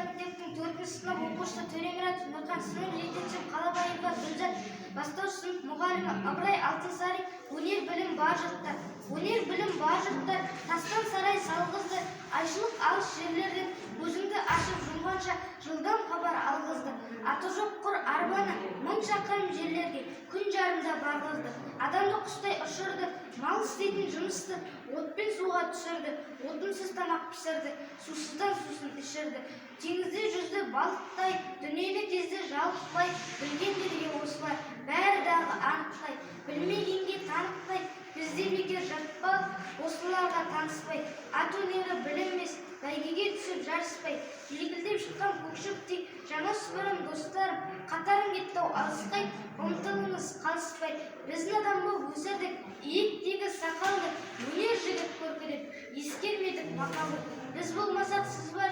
Орта мектептің төртінші сынып оқушысы Төремұрат Нұрхан, сынып жетекшім Қалабаева Гүлзат, бастауыш сынып мұғалімі Ыбырай Алтынсарин. Өнер, білім бар жұртта, өнер, білім бар жұртта тастан сарай салғызды. Айшылық алыс жерлерден көзіңді ашып жұмғанша жылдам хабар алғызды. Аты жоқ құр арбаны 1000 шақырым жерлерге күн жарымда барғызды. Адамды құстай ұшырды, мал істейтін жұмысты от пен суға түсірді, отынсыз тамақ пісірді, сусыздан сусын ішірді. Теңізде жүзді балықтай, дүниені кезді жалықпай. Білгендерге осылай бәрі дағы анықтай, білмегенге танықтай. Бізде бекер жатпа осыларға таныспай. Ат өнері білім емес, бәйгеге түсіп жарыспай, желкілдеп шыққан көк шөптей жаңа сыпырым достарым, қатарым кетті-ау алысқай. Ұмтылыңыз қалыспай, біз надан боп өсірдік иектегі сақалды, өнер жігіт көркі деп ескермедік мақалды. Біз болмасақ, сіз бар.